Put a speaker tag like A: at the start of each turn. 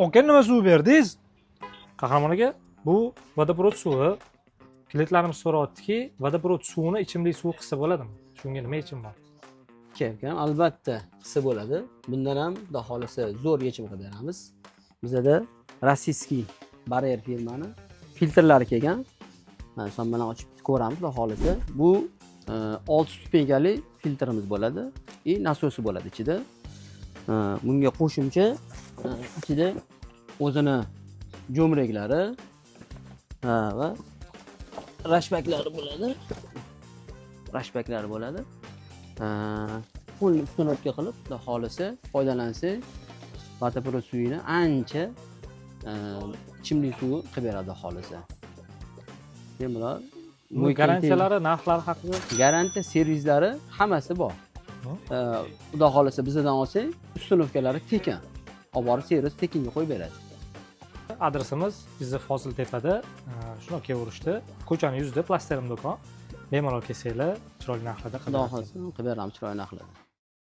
A: Aka, nima suv berdingiz? Qahramon aka, bu водопровод suvi. Klientlarimiz so'rayaptiki, водопровод suvini ichimlik suvi qilsa bo'ladimi? Shunga nima yechim bor?
B: Aka, albatta qilsa bo'ladi. Bundan ham, xudo xohlasa, zo'r yechim qilib beramiz. Bizada российский Barrier firmani filtrlari kelgan. Mana son bilan ochib ko'ramiz, xudo xohlasa. Bu olti ступенька li filtrimiz bo'ladi и nasosi bo'ladi ichida. Bunga qo'shimcha ichida o'zini jo'mraklari va рашпак lari bo'ladi. Рашпак lari bo'ladi. Полный установка qilib, xudo xohlasa, foydalansak, водопровод suvini ancha ichimlik suvi qilib beradi, xudo xohlasa. Bemalol.
A: Buni garantiyalari, narxlari haqida?
B: Garantiya, servislari hammasi bor. Xudo xohlasa, bizdan olsak, установка lari tekin. Olib borib servis tekinga qo'yib beradi.
A: Adresimiz bizni Foziltepada, shundoq kelaverishdi. Ko'chani yuzida Plasterim do'kon. Bemalol kelsanglar, chiroyli narxlarda
B: Xudo
A: qilib beramiz.
B: Xohlasa, qilib beramiz chiroyli narxlarda.